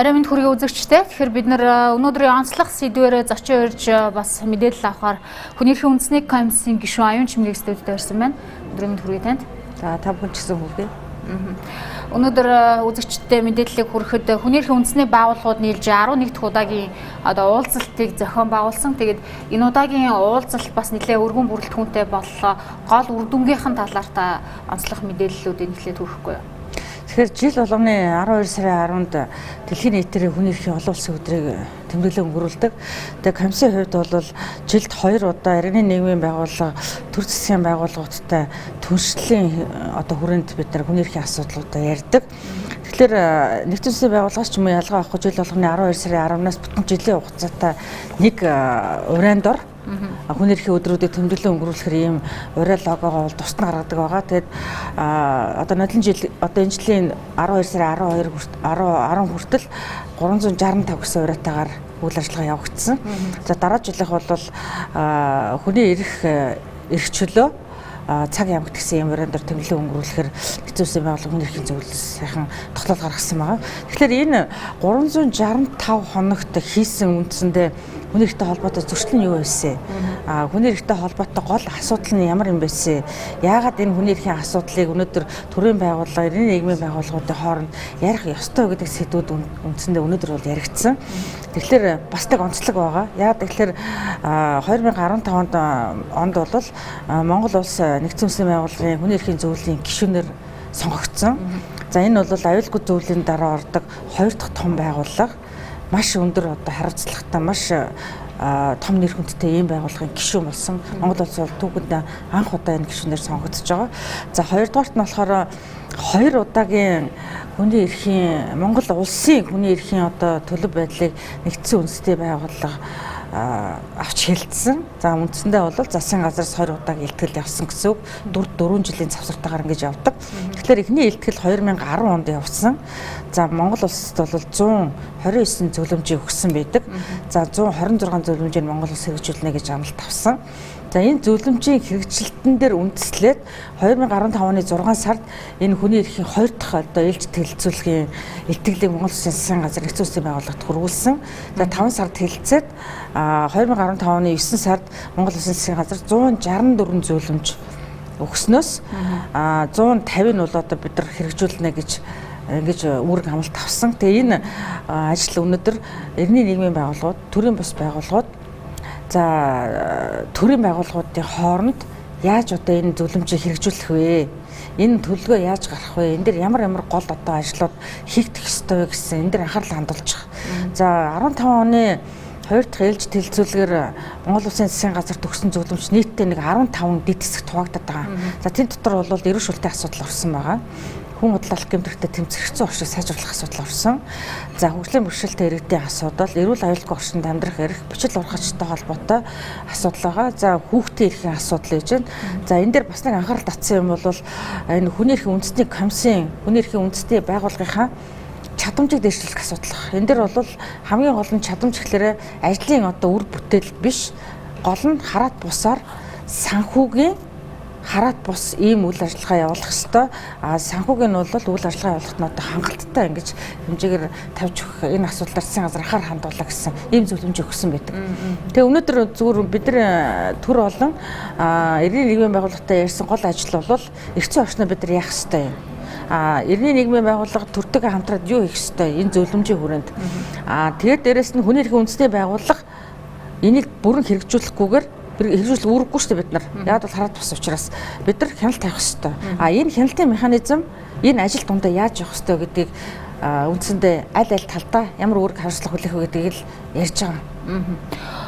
Орой мэнд хүргэе үзэгчдээ. Тэгэхээр бид нар өнөөдрийн онцлог сэдвээр зочин урьж бас мэдээлэл авахар хүний эрхийн үндэсний комиссийн гишүүн Аюун Чимгийг студид ирсэн байна. Өдрийн мэнд хүргэе танд. За, та бүхэн ч гэсэн хүргэе. Өнөөдөр үзэгчдэд мэдээллийг хүргэхэд хүний эрхийн үндэсний байгууллагууд нийлж 11 дахь удаагийн одоо уулзалтыг зохион байгуулсан. Тэгээд энэ удаагийн уулзалт бас нэлээд өргөн бүрэлдэхүүнтэй боллоо. Гол үр дүнгийнхэн талаар та онцлог мэдээллүүдийг нэлээд хүргэхгүй юу? Тэгэхээр жил болгоны 12 сарын 10-нд дэлхийн нийтээр хүний эрхийн олон улсын өдрийг тэмдэглэн өнгөрүүлдэг. Тэгээ комиссийн хувьд бол жилд 2 удаа иргэний нийгмийн байгууллага, төр засгийн байгууллагуудтай түншлэлийн одоо хүрээнд бид нар хүний эрхийн асуудлуудаа ярьдаг. Тэгэхээр нэгдсэн үндэсний байгууллагаас ч юм уу ялгаа авахгүй жил болгоны 12 сарын 10-наас бүтэн жилийн хугацаатай нэг урайнд ор хүний эрхийн өдрүүдийг тэмдэглэн өнгөрүүлэхээр ийм урай логогоо бол тусад нь гаргадаг байгаа. Тэгээд одоо нодлон жил одоо энэ жилийн 12 сарын 12 хүрт 10 10 хүртэл 365 гэсэн уриатаагаар үйл ажиллагаа явагдсан. За, дараа жилийнх бол хүний эрх чөлөө цаг ямагт гэсэн юм уран дээр тэмдэглэн өнгөрүүлэхээр нэгдсэн улсын байгууллага хүний эрхийн зөвлөлөөс сайхан тогтоол гаргасан байгаа. Тэгэхээр энэ 365 хоногт хийсэн үндсэндээ хүний эрхтэй холбоотой зөрчил нь юу байсан? Хүний эрхтэй холбоотой гол асуудал нь ямар юм байсан? Яагаад энэ хүний эрхийн асуудлыг өнөөдөр төрийн байгууллага, иргэний нийгмийн байгууллагуудын хооронд ярих ёстой гэдэг сэдвүүд үндсэндээ өнөөдөр бол яригдсан. Тэгэхээр бас нэг онцлог байгаа. Яагаад тэгэхээр 2015 онд бол Монгол улс нэгдсэн үндэсний байгууллагын хүний эрхийн зөвлөлийн гишүүнээр сонгогдсон. За, энэ бол аюулгүй зөвлөлийн дараа ордог хоёр дахь том байгууллага, маш өндөр одоо хариуцлагатай, маш том нэр хүндтэй ийм байгууллагын гишүүн болсон. Монгол улс бол түүхэнд анх удаа энэ гишүүнээр сонгогдож байгаа. За, хоёрдугаарт нь болохоор хоёр удаагийн хүний эрхийн, Монгол улсын хүний эрхийн одоо төлөв байдлыг нэгдсэн үндэсний байгууллага авч хэлсэн. За, үндсэндээ бол засгийн газраас 20 удаа илтгэл явсан гэсэн үг. 4 жилийн завсартаагаар ингэж явдаг. Тэгэхээр эхний илтгэл 2010 онд явсан. За, Монгол улсад бол 129 зөвлөмжийг өгсөн байдаг. За, 126 зөвлөмжийг Монгол улс хэрэгжүүлнэ гэж амлалт авсан. За, энэ зөвлөмжийн хэрэгжилтэн дээр үндэслээд 2015 оны 6 сард энэ хүний эрхийн хоёр дахь одоо ээлж хэлэлцүүлгийн илтгэлийг Монгол Улсын засгийн газар, нэгдсэн улсын байгууллагад хүргүүлсэн. За, 5 сард хэлэлцээд 2015 оны 9 сард Монгол Улсын засгийн газар 164 зөвлөмж өгснөөс 150 нь бол одоо бид нар хэрэгжүүлнэ гэж ингэж үүрэг амлалт авсан. Тэгээ энэ ажил өнөөдөр иргэний нийгмийн байгууллагууд, төрийн бус байгууллагууд, за, төрийн байгууллагуудын хооронд яаж одоо энэ зөвлөмжийг хэрэгжүүлэх вэ? Энэ төлөвлөгөө яаж гарах вэ? Энэ дээр ямар ямар гол одоо ажлууд хийгдэх ёстой вэ гэсэн энэ дээр анхаарал хандуулчих. За, 15 оны хоёр дахь ээлж хэлэлцүүлгээр Монгол Улсын засгийн газар төгссөн зөвлөмж нийтдээ нэг 15 дэд хэсэгт хуваагдаад байгаа. За, тэн дотор бол эрүүл шүлтийн асуудал орсон байгаа, хүн худлаалах гэмтрэгтэй тэмцэх орчныг сайжруулах асуудал орсон. За, хөгжлийн бэрхшээлтэй иргэдийн асуудал, эрүүл аюулгүй орчинд амьдрах эрх, бичил ургачтай холбоотой асуудал байгаа. За, хүүхдийн эрхийн асуудал гэж байна. За, энэ дээр бас нэг анхаарал татсан юм бол энэ хүний эрхийн үндэсний комиссийн, хүний эрхийн үндэсний байгууллагынхаа чадамжийг дэвшлэх асуудал байна. Энэ дээр бол хамгийн гол нь чадамж гэхлээрэ ажлын одоо үр бүтээл биш, гол нь хараат бусаар санхүүгийн хараат бус ийм үйл ажиллагаа явуулах ёстой. А санхүүгийн нь бол үйл ажиллагаа явуулахад нь одоо хангалттай ингэж хэмжээгээр тавьж өгөх энэ асуудлаар засгийн газар анхаарал хандуулаа гэсэн ийм зөвлөмж өгсөн байдаг. Тэгээ өнөөдөр зүгээр бид нар төр болон иргэний нийгмийн байгууллагатай ярьсан гол ажил бол эрх зүйн орчноо бид нар яах ёстой юм? Иргэний нийгмийн байгууллага төртэйгээ хамтраад юу хийх ёстой энэ зөвлөмжийн хүрээнд. Тэгээд дээрэс нь хүний эрхийн үндэсний байгууллага энийг бүрэн хэрэгжүүлэхгүйгээр хэрэгжүүлэх үүрэггүй шүү дээ бид нар. Яг бол хараад бас учраас бид нар хяналт тавих ёстой. Энэ хяналтын механизм, энэ ажил дундаа яаж явах ёстой гэдгийг үндсэндээ аль аль талдаа ямар үүрэг хариуцлага хүлээх вэ гэдгийг л ярьж байгаа.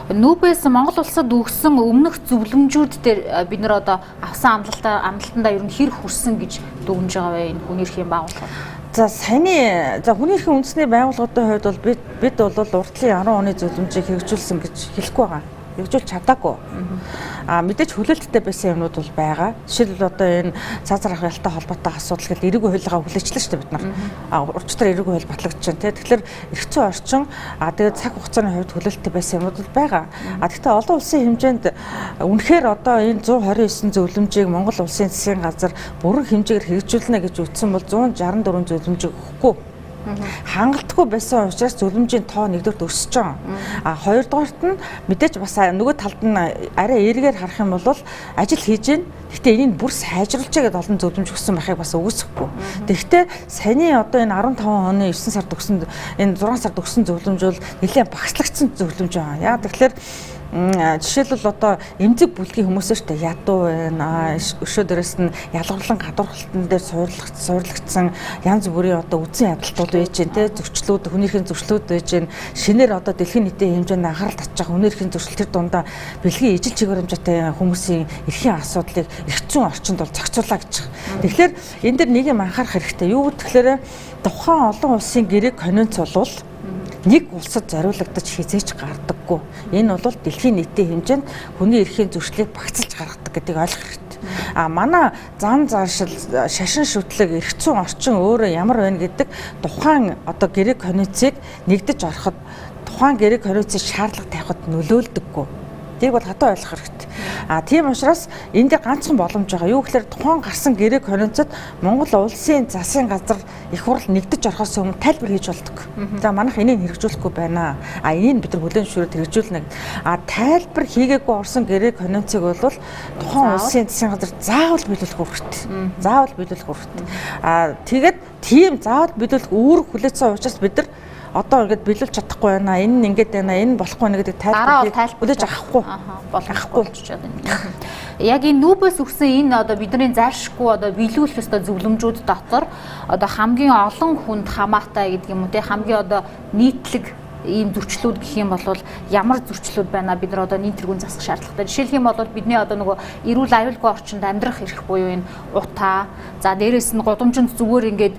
Нүбээс Монгол улсад өгсөн өмнөх зөвлөмжүүд дээр бид нар одоо авсан амлалтандаа ер нь хэр хүрсэн гэж дүгнж байгаа вэ энэ хүний эрхийн байгууллага? За, саяны, за, хүний эрхийн үндэсний байгууллагуудын хувьд бол бид бол урдлын 10 оны зөвлөмжийг хэрэгжүүлсэн гэж хэлэхгүй байгаа, хэрэгжүүлж чадаагүй. Мэдээж хүлээлттэй байсан юмнууд бол байгаа. Жишээлбэл, одоо энэ цаазар авах ялтай холбоотой асуудал гэл эрүүгийн хуулигаа хүлээчлээ шүү дээ бид нар. Урчтар эрүүгийн хууль батлагдаж байна тий. Тэгэхээр эрх зүйн орчин, тэгээд цаг хугацааны хувьд хүлээлттэй байсан юмнууд бол байгаа. Гэхдээ олон улсын хэмжээнд үнэхээр одоо энэ 129 зөвлөмжийг Монгол улсын засгийн газар бүрэн хэмжээгээр хэрэгжүүлнэ гэж үздсэн бол 164 зөвлөмжийг өгөхгүй. Хангалтгүй байсан учраас зөвлөмжийн тоо нэгдүгээрт өсөж байгаа. А хоёрдугаарт нь мэдээж бас нөгөө талд нь арай эргээр харах юм бол ажил хийж гин. Гэхдээ энийг бүр сайжруулчаа гэдээ олон зөвлөмж өгсөн байхыг бас үгүйсэхгүй. Тэгэхдээ саяны одоо энэ 15 оны 9 сард өгсөн энэ 6 сард өгсөн зөвлөмж бол нэлээд багслагдсан зөвлөмж байгаа. Яг тэгэхээр жишээлбэл одоо эмзэг бүлгийн хүмүүс шүү дээ, ядуу байна, өшөө дээрээс нь ялгарлан гадуурхалтан дээр суурлагдсан янз бүрийн одоо үзэн ядалтууд байж гэн те, зөрчлүүд, хүнийхэн зөрчлүүд байж гэн, шинээр одоо дэлхийн нийтийн хэмжээнд анхаарал татж байгаа хүнийхэн зөрчил, тэр дундаа бэлгийн ижил чигээр хэмжээтэй хүмүүсийн эрхийн асуудлыг эрх зүйн орчинд бол зохицуулаа гэж. Тэгэхээр энэ дэр нэг юм анхаарах хэрэгтэй. Юу гэхээр тухайн олон улсын гэрээ конвенц бол нэг улсад зориулагдаж хизээч гардаггүй. Энэ бол дэлхийн нийтийн хэмжээнд хүний эрхийн зөрчлийг багцлж гаргадаг гэдгийг ойлгох хэрэгтэй. А манай зан заншил, шашин шүтлэг, эрх зүйн орчин өөрөө ямар байна гэдэг тухайн одоо гэрээ конвенцийг нэгдэж ороход, тухайн гэрээ конвенцийг шаардлага тавихад нөлөөлдөггүй. Тэрийг бол хатуу ойлгох хэрэгтэй. А тийм учраас энэ дээр ганцхан боломж байгаа. Юу гэхээр тухайн гарсан гэрээ конвенцод Монгол улсын засгийн газар их хурл нэгдэж орохоос өмнө тайлбар хийж болдог. За манайх энийг хэрэгжүүлэхгүй байна. А энийг бид нар хүлээн зөвшөөрөөд хэрэгжүүлнэ. А тайлбар хийгээгүй орсон гэрээ конвенцийг бол тухайн улсын засгийн газар заавал биелүүлэх үүрэгтэй. Заавал биелүүлэх үүрэгтэй. А тэгээд тийм заавал биелүүлэх үүрэг хүлээсэн учраас бид нар одоо ингээд биелүүлж чадахгүй байна. Энэ нь ингээд байна. Энэ болохгүй байна гэдэг тайлбар хүлээж авахгүй. Болохгүй болчиход байна. Яг энэ нүүбээс өгсөн энэ одоо бидний зайлшгүй одоо биелүүлэх ёстой зөвлөмжүүд дотор одоо хамгийн олон хүнд хамаатай гэдэг юм уу те, хамгийн одоо нийтлэг ийм зөрчлүүд гэх юм бол ямар зөрчлүүд байна бид нар одоо нийт тэргүүн засах шаардлагатай. Жишээлх юм бол бидний одоо нөгөө эрүүл аюулгүй орчинд амьдрах эрх буюу энэ утаа, за дээрээс нь гудамжинд зүгээр ингээд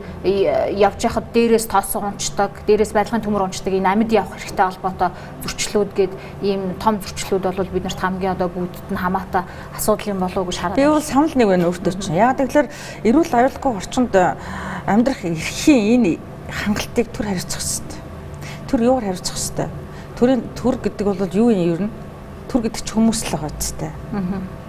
явж яхад дээрээс тоосоо унцдаг, дээрээс барилгын төмөр унцдаг энэ амьд явах эрхтэй холбоотой зөрчлүүд гээд ийм том зөрчлүүд бол биднэрт хамгийн одоо бүгдд нь хамаатай асуудал юм болов уу гэж хараад. Би бол санал нэг байна өөртөө чинь. Яг тэгэхээр эрүүл аюулгүй орчинд амьдрах эрхийн энэ хангалтыг төр харьцах хэрэгтэй. Төр юугаар харьцах хэвтэй? Төрийн төр гэдэг бол юу юм ер нь? Төр гэдэг чинь хүмүүс л байгаа үстэй.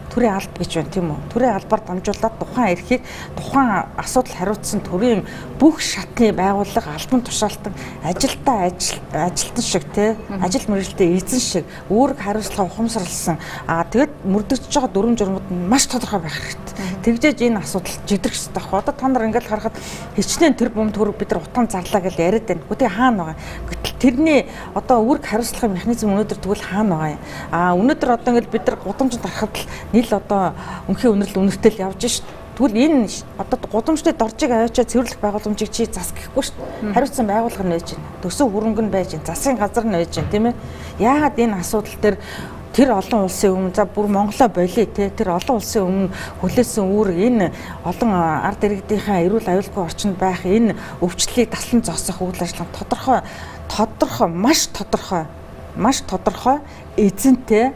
Төрийн алба гэж байна тийм үү? Төрийн албаар дамжуулаад тухайн эрхийг тухайн асуудал хариуцсан төрийн бүх шатны байгууллага албан тушаалтан ажилтаа ажилтан шиг те, ажил мэргэжилтэд эзэн шиг үүрэг хариуцлага ухамсарласан. Аа тэгэд мөрдөгдөж байгаа дүрм журмууд нь маш тодорхой байх хэрэгтэй. Тэгжээж энэ асуудал жидрэх хэрэгтэй байхгүй. Одоо та нар ингээл харахад хичнээн тэр бум төр бид нар утан зарлаа гэж яриад байна. Гэхдээ хаана байгаа? Гэтэл тэрний одоо үүрэг хариуцлагын механизм өнөөдөр тэгвэл хаана байгаа юм? Аа өнөөдөр одоо ингээл бид нар гудамжинд гарахад л нийл одоо үнхийн үнэрлэл үнэртэл явж шít. Тэгвэл энэ одоо гудамжны доржийг аваачаа цэвэрлэх байгууламжийг чи зас гэхгүй шít. Хариуцсан байгууллага нь байж байна. Төсөв хөрөнгө нь байж байна. Засгийн газар нь байж байна, тийм ээ. Яагаад энэ асуудал дээр тэр олон улсын өмнө, за бүр Монголоо болиё те, тэр олон улсын өмнө хүлээсэн үүрэг энэ олон ард иргэдийнхээ эрүүл аюулгүй орчинд байх энэ өвчлөлийг таслан зогсоох үйл ажиллагаа тодорхой маш тодорхой эзэнтэй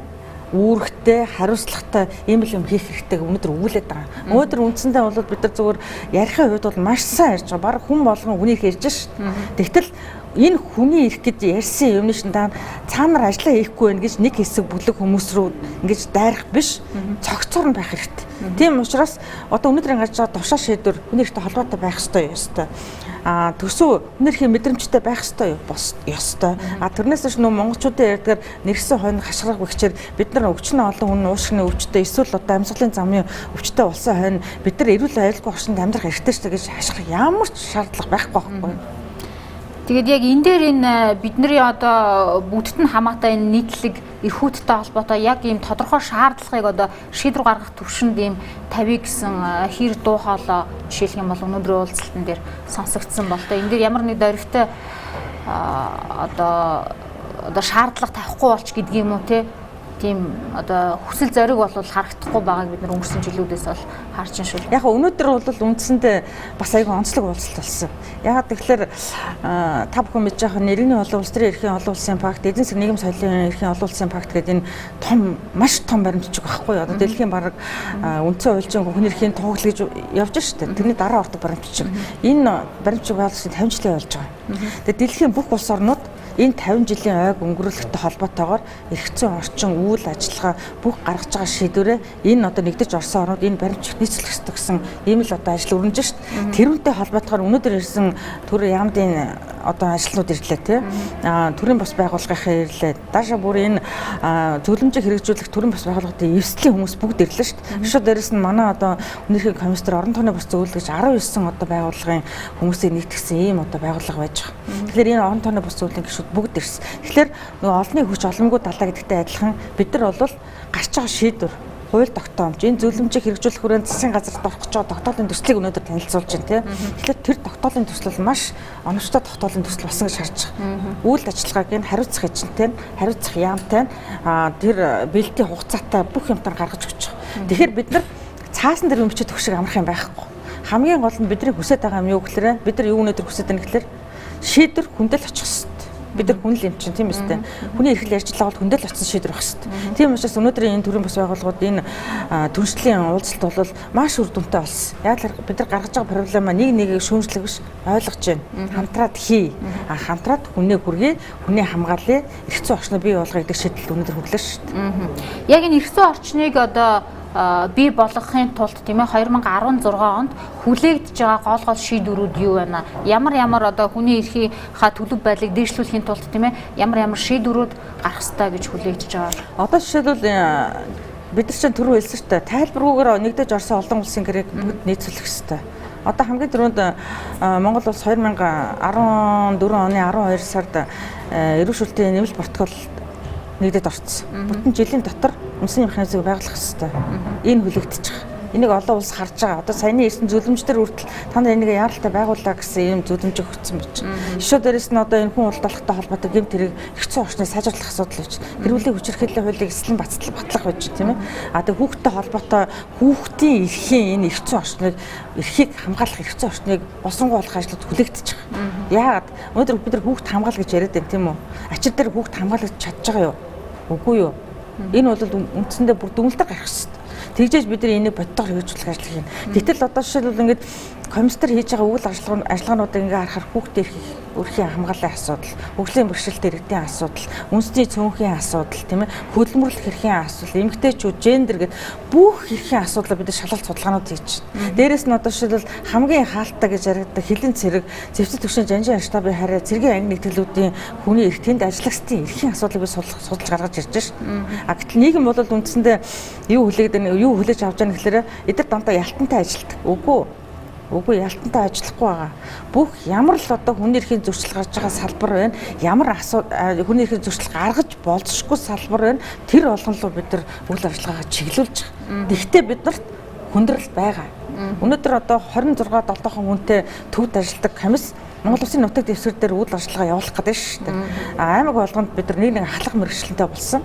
үүрэгтэй, хариуцлагатай ийм л юм хийх хэрэгтэй өнөөдөр өгүүлээд байгаа. Өнөөдөр үндсэндээ бол бид нар зөвхөн ярихын хувьд бол маш сайн ярьж байгаа. Бараг хүн болгон хүний эрх ярьж шээ. Тэгтэл энэ хүний эрх гэж ярьсан юмны шин цаанаар ажиллаа хийхгүй байх гэж нэг хэсэг бүлэг хүмүүс рүү ингэж дайрах биш, цогцоор нь байх хэрэгтэй. Тийм учраас одоо өнөөдрийн гарч байгаа тушаа шийдвэр хүний эрхтэй холбоотой байх ёстой ёстой. А төсөв хүний эрхийн мэдрэмжтэй байх ёстой бос ёстой. А тэрнээс биш нөө монголчуудын ярьдгаар нэрсэн хойно хашгирах бэгчээр бид нар өвчнө олон хүн уушгины өвчтэй эсвэл одоо амьсгалын замын өвчтэй болсон хойно бид нар эрүүл аюулгүй орчинд амьдрах эрхтэй шүү гэж хашгирах ямар ч шаардлага байхгүй байхгүй. Тэгээд яг энэ дээр энэ бидний одоо бүгдд нь хамаатай энэ нийтлэг эрхүүдтэй холбоотой яг ийм тодорхой шаардлагыг одоо шийдвэр гаргах төвшөнд ийм тавья гэсэн хэр дуу хоолой жишээлх юм бол өнөөдрийн уулзалтан дээр сонсогдсон бол та энэ дээр ямар нэг дөрвтэй одоо шаардлага тавихгүй болч гэдэг юм уу те, тийм одоо хүсэл зориг бол харагдахгүй байгааг бид нар өнгөрсөн жилүүдээс бол харж ин шүү. Яг өнөөдөр бол үндсэндээ бас айгүй онцлог уулзалт болсон. Яагаад тэгэхээр та бүхэн мэдж байгаа нэрний олон улс төрийн эрхийн олон улсын пакт, эдийн засгийн нийгэм соёлын эрхийн олон улсын пакт гэдэг энэ том маш том баримтчиг байхгүй юу? Одоо дэлхийн бараг үндсэн хуульчин хүний эрхийн туугал гэж явж шүү дээ. Тэрний дараа ордог баримтчиг. Энэ баримтчиг байгуулсан 50 жилийн болж байгаа. Тэгээд дэлхийн бүх улс орнууд Энэ 50 жилийн ойг өнгөрүүлэхтэй холбоотойгоор эрх зүйн орчин, үйл ажиллагаа бүх гаргаж байгаа шийдвэрээ энэ одоо нэгдэж орсон орнууд энэ баримтчигт нийцүүлэх ёстой гэсэн ийм л одоо ажил өрнөж шít. Тэрүүнтэй холбоотойгоор өнөөдөр ирсэн төр яамдын одоо ажилтнууд ирлээ тий. Төрийн бус байгууллагынхаа ирлээ. Даашаа бүр энэ зөвлөмжийг хэрэгжүүлэх төрийн бус байгууллагын эвслийн хүмүүс бүгд ирлээ шít. Шууд дээрэс нь манай одоо өнөөрхийн комиссар орон тооны бус зөвлөл гэж 19 одоо байгууллагын хүмүүсийг нийтгсэн ийм одоо байгууллага байж байгаа. Тэгэхээр энэ орон тооны бус зөвлөлийн гишүүд бүгд ирсэн. Тэгэхээр нөгөө олонний хүч боломгүй далаа гэдэгтэй адилхан бид нар бол гарч байгаа шийдвэр, хууль тогтоомж, энэ зөвлөмжийг хэрэгжүүлэх хүрээнд засгийн газарт орох гэж байгаа тогтоолын төслийг өнөөдөр танилцуулж байна тий. Тэгэхээр тэр тогтоолын төсөл бол маш оновчтой тогтоолын төсөл болсон гэж харж байгаа. Үйл ажиллагааг нь хариуцах эжинтэй, хариуцах яамтай, тэр бэлтийн хугацаатай бүх юмтаар гаргаж өгч байгаа. Тэгэхээр бид нар цаасан дээр өмчөд төгшиг амрах юм байхгүй. Хамгийн гол нь бидний хүсэж байгаа юм юу гэхээр бид нар юу өнөөдөр хүсэж байна гэхээр шийдвэр хүндэл очих хэрэгтэй. Бид нар хүн л юм чинь тийм үстэй. Хүний эрхэл ярьж байгаа бол хүндэл очсон шийдвэр байх хэрэгтэй. Тийм учраас өнөөдрийн энэ төрийн бус байгууллагууд энэ түншлэлийн уулзалт бол маш үр дүнтэй болсон. Яг л бид нар гаргаж байгаа проблема нэг нэгийг шүүмжлэх биш, ойлгож байна. Хамтраад хий. Хамтраад хүнээ хүргэе, хүнээ хамгаалъя, эрх зүйн орчныг бий болгоё гэдэг шийдэл өнөөдөр хүрлээ шүү дээ. Яг энэ эрх зүйн орчныг одоо бий болгохын тулд тийм ээ 2016 онд хүлээгдэж байгаа гол гол шийдвэрүүд юу байна? Ямар ямар одоо хүний эрхийн төлөв байдлыг дээшлүүлэхийн тулд тийм ээ ямар ямар шийдвэрүүд гарах ёстой гэж хүлээгдэж байгаа. Одоо жишээлбэл бид нар чинь түрүү хэлсэн шүү дээ. Тайлбаргүйгээр нэгдэж орсон олон улсын гэрээг бүгд нийцүүлэх ёстой. Одоо хамгийн түрүүнд Монгол улс 2014 оны 12 сард эрүүл шүлтийн нэмэлт протокол нэгдээд орсон. Бүтэн жилийн дотор үндэсний механизмыг байгуулах ёстой. Энэ хүлээгдэж байгаа. Энийг олон улс харж байгаа. Одоо саяны ирсэн зөвлөмж дээр хүртэл та нар энийг яаралтай байгуулаа гэсэн ийм зөвлөмж өгсөн байж. Шишөө дээрээс нь одоо энэ хүн улдалхтай холбоотой гэмт хэрэг эрх зүйн орчныг сайжруулах асуудал байж. Гэр бүлийн хүчирхийллийн хуулийг эслэн батлах байж тийм ээ. А тэг хүүхдтэй холбоотой хүүхдийн эрхийн энэ эрх зүйн орчныг эрхийг хамгаалах эрх зүйн орчныг босонгуй болох ажлууд хүлээгдэж байгаа. Яагаад? Өнөөдөр бид нар хүүхд хамгаал гэж яриад байна тийм үү? Ачир дээр хүүхд хамгаалж чадж байгаа юу? Үгүй юу? Энэ бол үндсэндээ бүр дүнэлтээр гарах хэрэгтэй. Тэгжээж бид нар энийг бодтоор хэрэгжүүлэх ажил хийнэ. Гэтэл одоо жишээлбэл ингээд комиссар хийж байгаа үйл ажиллагаануудыг ингээ харахаар хүүхдийн эрхийн хамгааллын асуудал, хөгжлийн бэрхшээлтэй иргэдийн асуудал, үндэсний цөөнхийн асуудал, тийм ээ, хөдөлмөрлөх эрхийн асуудал, эмэгтэйчүүд, гендер гэд бүх эрхийн асуудлаа бид нар шалгалт судалгаанууд хийж байна. Дээрээс нь одоо жишээлбэл хамгийн хаалттай гэж яригддаг хилэн цэрэг, зэвсэг түвшин жанжин штабын хараа, цэргийн анги нэгтгэлүүдийн хүний эрх, тэнд ажиллагчдын эрхийн асуудлыг би судалж гаргаж ирж байна. А гэтэл нийгэм бол үндсэндээ юу хүлээдэг, юу хүлээж авч байгаа гэхээр эдгээр дандаа ялтантай ажилладаг. Үгүй ялтантай ажиллахгүй байгаа. Бүх ямар л одоо хүний эрхийн зөрчил гарч байгаа салбар байна. Ямар хүний эрхийн зөрчил гаргаж болзошгүй салбар байна. Тэр болгон руу бид нар үйл ажиллагаагаа чиглүүлж байгаа. Тэгэхдээ бид нарт хүндрэл байгаа. Өнөөдөр одоо 26 долоохон хүнтэй төвд ажилладаг комисс Монгол Улсын нутаг дэвсгэр дээр үйл ажиллагаа явуулах гэдэг шүү дээ. Аймаг болгонд бид нар нэг нэг ахлах мэргэжилтэнтэй болсон.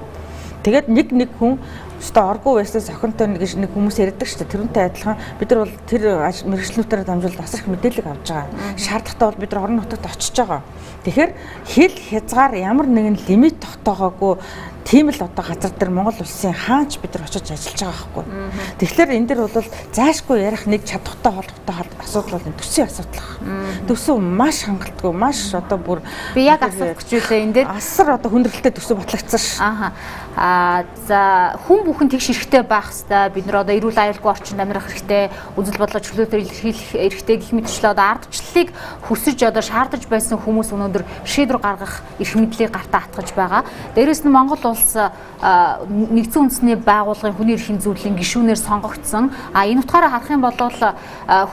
Тэгээд нэг нэг хүн өстой оргуу байснаас охинтой нэг нэг хүмүүс ярьдаг шүү дээ. Тэрнтэй адилхан бид нар бол тэр мэргэжлүүтээр дамжуулаад асар их мэдээлэл авч байгаа. Шаардлагатай бол бид нар орон нутагт очиж байгаа. Тэгэхээр хил хязгаар ямар нэгэн лимит тогтоогоогүй тийм л одоо газар дээр Монгол улсын хаач бид нар очиж ажиллаж байгаа байхгүй. Тэгэхээр энэ дэр бол зайшгүй ярих нэг чадвартай холбоотой асуудал бол төсвийн асуудал. Төсөв маш хангалтгүй, маш одоо бүр би яг асуух гэж үлээ энэ дээр асар одоо хүндрэлтэй төсөв батлагдсан ш. Аха. За хүн бүхэн тэгш эрхтэй байх хэвээр бид нар одоо эрүүл аюулгүй орчинд амьдрах хэрэгтэй, үзэл бодлоо чөлөөтэй илэрхийлэх эрхтэй гэх мэтчлээ одоо ардчлалыг хүсэж одоо шаардаж байсан хүмүүс өнөөдөр шийдвэр гаргах эрх мэдлийг гартаа атгаж байгаа. Дээрээс нь Монгол улс нэгдсэн үндэсний байгууллагын хүний эрхийн зөвлөлийн гишүүнээр сонгогдсон. А энэ утгаараа харах юм бол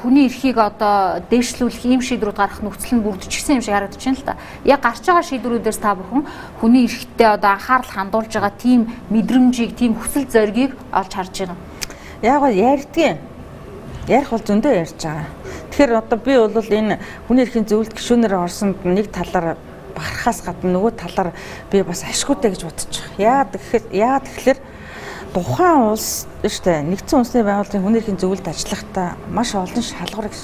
хүний эрхийг одоо дээшлүүлэх ийм шийдвэрүүд гаргах нөхцөл нь бүрдчихсэн юм шиг харагдаж байна л да. Яг гарч байгаа шийдвэрүүдээс та бүхэн хүний эрхтэй одоо анхаарал хандуулж байгаа тийм мэдрэмжийг, тийм хүсэл зоригийг олж харж байна. Яг гоо ярьдгийн. Ярих бол зөндөө ярьж байгаа. Тэгэхээр одоо би бол энэ хүний эрхийн зөвлөлт гишүүнээр орсонд нэг талаар бахархаас гадна нөгөө талаар би бас ашгүйтэй гэж бодож байгаа. Яагаад гэхээр тухайн улс шүү дээ. Нэгдсэн үндэсний байгууллагын хүний эрхийн зөвлөлд ажиллахдаа маш олон шалгуурыг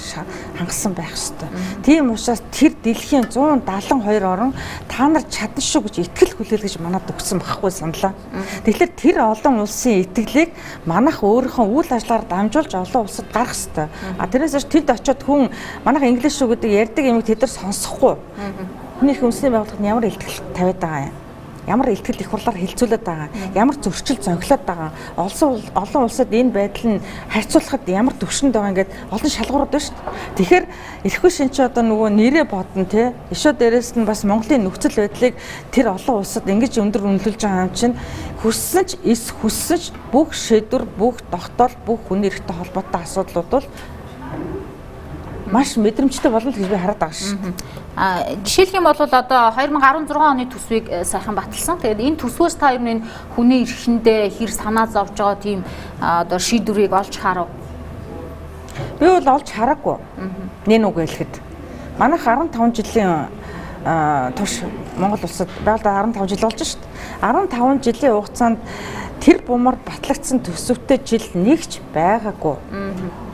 хангасан байх ёстой. Тийм учраас тэр дэлхийн 172 орн та нар чадна шүү гэж итгэл хүлээлгэж манад өгсөн байхгүй саналаа. Тэгэхээр тэр олон улсын итгэлийг манайх өөрийнхөө үйл ажиллагаар дамжуулж олон улсад гаргах ёстой. А тэрнээс тэнд очиод хүн манайх инглиш шүү гэдэг ярьдаг юмыг тэд нар сонсохгүй. Хүний эрхийн үндэсний байгууллагад ямар илтгэл тавиад байгаа юм? Ямар илтгэл их хурлаар хилцүүлээд байгаа, ямар зөрчил зохилоод байгаа, олон улсад энэ байдал нь харьцуулахад ямар төвшөнд байгаа ингээд олон шалгуурууд байна шүү дээ. Тэгэхээр эрхгүй шин чи одоо нөгөө нэрээ бодно те. Ишөө дээрээс нь бас Монголын нөхцөл байдлыг тэр олон улсад ингэж өндөр үнэлүүлж байгаа юм чинь хүссэн ч эс хүссэн ч бүх шийдвэр, бүх тогтоол, бүх хүний эрхтэй холбоотой асуудлууд бол маш мэдрэмжтэй болно л гэж би хараад байгаа шүү дээ. Жишээлх юм бол одоо 2016 оны төсвийг сайхан баталсан. Тэгээд энэ төсвөөс та ер нь хүний эрхэндээ хэр санаа зовж байгаа тийм одоо шийдвэрийг олж харав? Би бол олж хараагүй. Нэн үг хэлэхэд. Манайх 15 жилийн турш Монгол улсад байгаль 15 жил болж шүү дээ. 15 жилийн хугацаанд тэр бумар батлагдсан төсөвтэй жил нэгч байгаагүй.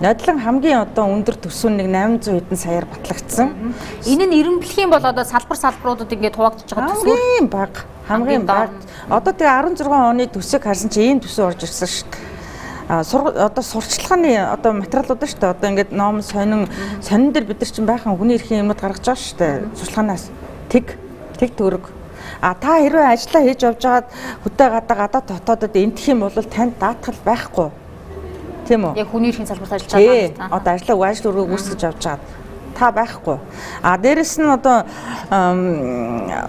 Нодлон хамгийн одоо өндөр төсөв нэг 800 хэдэн саяар батлагдсан. Энэ нь эрэмблэх юм бол одоо салбар салбаруудад ингээд хуваагдчих байгаа төсөв хамгийн бага, хамгийн бага. Одоо тэгээ 16 оны төсөв харсан чи ийм төсөв орж ирсэн шүү дээ. Одоо сурчлагын одоо материалууд шүү дээ. Одоо ингээд ном сонин сонин дээр бид нар чинь байхан хүний эрхийн юмнууд гаргаж байгаа шүү дээ. Сурчлаганаас тэг төгрөг. А та хэрвээ ажиллаа хийж явж байгаад хөдөө гадаа дотоодод эмтэх юм бол танд даатгал байхгүй. Тийм үү? Яг хүний эрхийн салбарт ажиллаж байгаа юм байна. Одоо ажлаа ажил өргөө гүйцэтгэж явж байгаад та байхгүй. А дээрэс нь одоо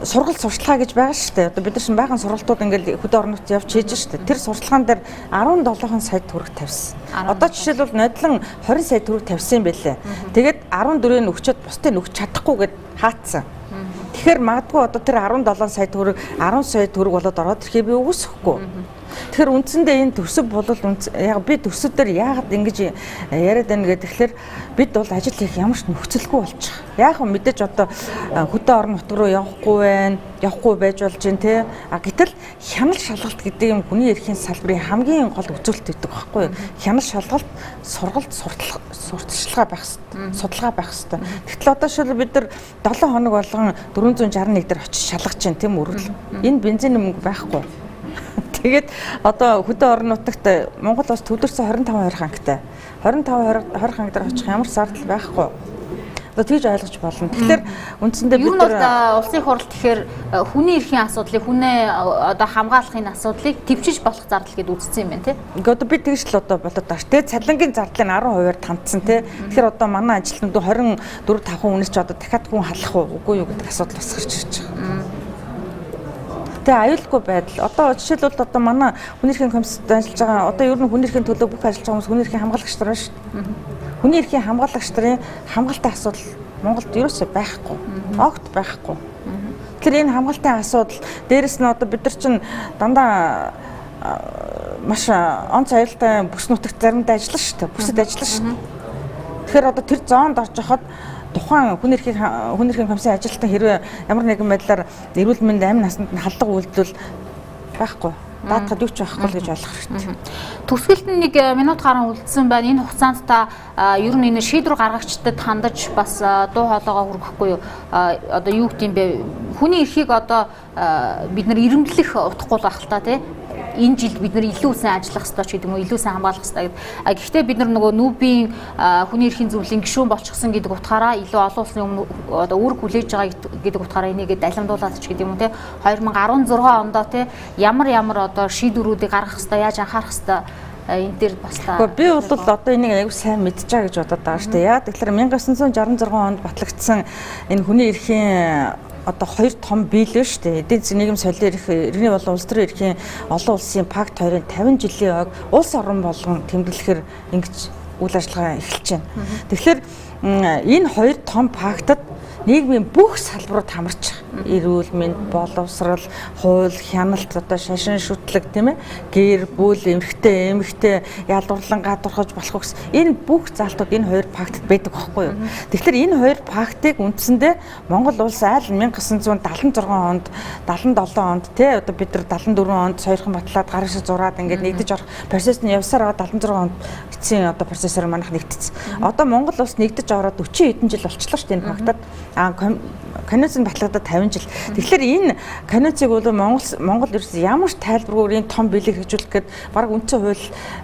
сургалт сурчлагаа гэж байгаа шүү дээ. Одоо бид нар чинь байхan сургалтууд ингээл хөдөө орон нутгад явж хийж шүү дээ. Тэр сурчлагаан дээр 17 сая төгрөг тавьсан. Одоо жишээлбэл нодлон 20 сая төгрөг тавьсан юм байлээ. Тэгээд 14-ийг нь өгчөөд бусдыг нь өгч чадахгүй гэд хаацсан. Тэгэхээр магадгүй одоо тэр 17 сая төгрөг 10 сая төгрөг болоод ороод ирэхийг би үгүйсэхгүй. Тэгэхээр үндсэндээ энэ төсөв бол яг би төсөв дээр яагаад ингэж яриад байна гэдэг тэгэхээр бид бол ажил хийх ямар ч нөхцөлгүй болчих. Яг нь мэдээж одоо хөдөө орон нутг руу явахгүй байна, явахгүй байж болж байна те. А гэтэл хянал шалгалт гэдэг юм хүний эрхийн салбарын хамгийн гол үзүүлэлт гэдэг байхгүй юу? Хянал шалгалт, сургалт, сурталчилгаа байх хэрэгтэй, судалгаа байх хэрэгтэй. Тэгтэл одоо шил бид нар 7 хоног болгон 461 дээр очиж шалгаж байна тийм өргөл. Энэ бензиний мөнгө байхгүй. Тэгээд одоо хөдөө орон нутагт Монгол улс төвлөрсөн 25 20 хангтай. 25 20 ханг дээр очих ямар зардал байхгүй. Одоо тэгж ойлгож болно. Тэгэхээр үндсэндээ бид нар улсын хурал тэгэхээр хүний эрхийн асуудлыг хүнээ одоо хамгаалахын асуудлыг төвчж болох зардал гэдээ үзсэн юм байна тий. Ингээ одоо бид тэгж л одоо болоод байгаа ш. Тэгээд цалингийн зардлыг 10%-аар тандсан тий. Тэгэхээр одоо манай ажилтнууд 24 5 хүнээс ч одоо дахиад хүн халах уу үгүй юу гэдэг асуудал бас гарч ирж байгаа. Тэгээ аюулгүй байдал. Одоо жишээлбэл одоо манай хүний эрхийн комиссад ажиллаж байгаа одоо ер нь хүний эрхийн төлөө бүх ажиллаж байгаа хүмүүс хүний эрхийн хамгаалагч нар байна шүү дээ. Хүний эрхийн хамгаалагч нарын хамгаалалтын асуудал Монголд ерөөсөө байхгүй. Огт байхгүй. Тэгэхээр энэ хамгаалтын асуудал дээрэс нь одоо бид нар чинь дандаа маш онц аюултай бүс нутагт заримдаа ажиллана шүү дээ. Бүсэд ажиллана шүү дээ. Тэгэхээр одоо тэр зоонд орж явахад тухайн хүний эрхийн комиссийн ажилтан хэрвээ ямар нэгэн байдлаар эрүүл мэнд амь насанд нь халдвар үйлдвэл байхгүй. Даатгад юу ч байхгүй л гэж ойлгох хэрэгтэй. Төгсгөлд нь 1 минут гарan үлдсэн байна. Энэ хугацаанд та ер нь энэ шийдвэр гаргагчдад хандаж бас дуу хоолойгоо хүргэхгүй юу? Одоо юу гэдэм бэ? Хүний эрхийг одоо бид нар эрэмблэх утгагүй байх л та тий. Энэ жилд бид нар илүү сайн ажиллах ёстой ч гэдэг юм уу, илүү сайн хамгаалах ёстой гэдэг. Гэхдээ бид нар нөгөө нүүбийн хүний эрхийн зөвлөлийн гишүүн болчихсон гэдэг утгаараа илүү олон улсны өмнө одоо үүрэг хүлээж байгаа гэдэг утгаараа энийгээ далимдуулаад ч гэдэг юм уу те. 2016 ондоо те ямар одоо шийдвэрүүдийг гаргах ёстой, яаж анхаарах ёстой энэ дээр бас та. Би бол одоо энийг аягүй сайн мэдж байгаа гэж бодоод байгаа шүү дээ. Яа тэгэхээр 1966 онд батлагдсан энэ хүний эрхийн одоо хоёр том биел шүү дээ. Эдийн засгийн нийгэм солио эрх, иргэний болон улс төрийн эрхийн олон улсын пакт хоёрын 50 жилийн ойг улс орон болгон тэмдэглэхээр ингэж үйл ажиллагаа эхэлж байна. Тэгэхээр энэ хоёр том пактад нийгмийн бүх салбарууд хамарч эрүүл мэнд, боловсрал, хууль, хяналт, одоо шашин шүтлэг тийм ээ, гэр бүл, эмэгтэй, эмэгтэй ялварлан гадуурхаж болох гэсэн энэ бүх заалтууд энэ хоёр пактад байдаг байхгүй юу. Тэгэхээр энэ хоёр пактыг үндсэндээ Монгол улс айл 1976 онд, 77 онд тий одоо бид нар 74 онд сойрхон батлаад гар шиг зураад ингээд нэгдэж орох процесс нь явсаар байгаа 76 онд эцсийн одоо процессор манайх нэгдсэн. Одоо Монгол улс нэгдэж ороод 40 хэдэн жил болчихлоо шүү дээ энэ пактад. Конвенц нь батлагдаад 50 жил. Тэгэхээр энэ конвенцийг бол Монгол ерөөс ямар ч тайлбаргүй энэ том биелийг хэрэгжүүлэх гээд бараг үндсэн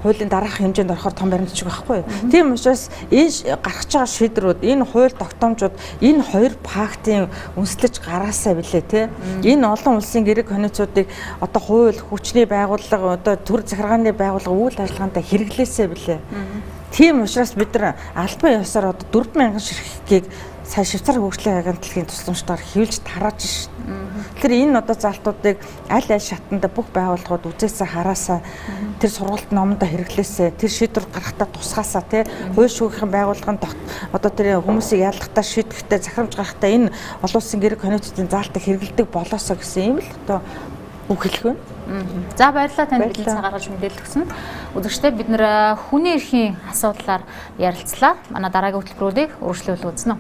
хуулийн дараах хэмжээнд орохоор том баримт бичиг байхгүй юу. Тийм учраас энэ гаргаж байгаа шийдвэрүүд, энэ хууль тогтоомжууд энэ хоёр пактын үнслэж гараасаа билээ те. Энэ олон улсын гэрээ конвенцуудыг одоо хууль, хүчний байгууллага, одоо төр захиргааны байгууллага үйл ажиллагаанд хэрэглээсээ билээ. Тийм учраас бид нар албан ёсоор одоо 4000 ширхгийг сая Швейцар хөгжлийн агентлагийн тусламжтайгаар хэвлж тарааж шин. Тэгэхээр энэ одоо залтуудыг аль аль шатанда бүх байгууллагууд үзээсээ хараасаа тэр сургалт номондоо хэрэглээсээ тэр шийдвэр гаргахтаа тусгаасаа тий хууль шүүхийн байгууллагын одоо тэр хүмүүсийг ялгахдаа шийдэхдээ захирамж гаргахтаа энэ олон улсын гэрээ конвенцийн заалтыг хэрэглэдэг болоосоо гэсэн юм л одоо үг хэлэх байна. За баярлалаа танд бэлэн цаг гаргаж мэдээлэл өгсөн. Үзэгчдээ бид нэр хүний эрхийн асуудлаар ярилцлаа. Манай дараагийн хөтөлбөрүүдийг үргэлжлүүлэн үзнэ.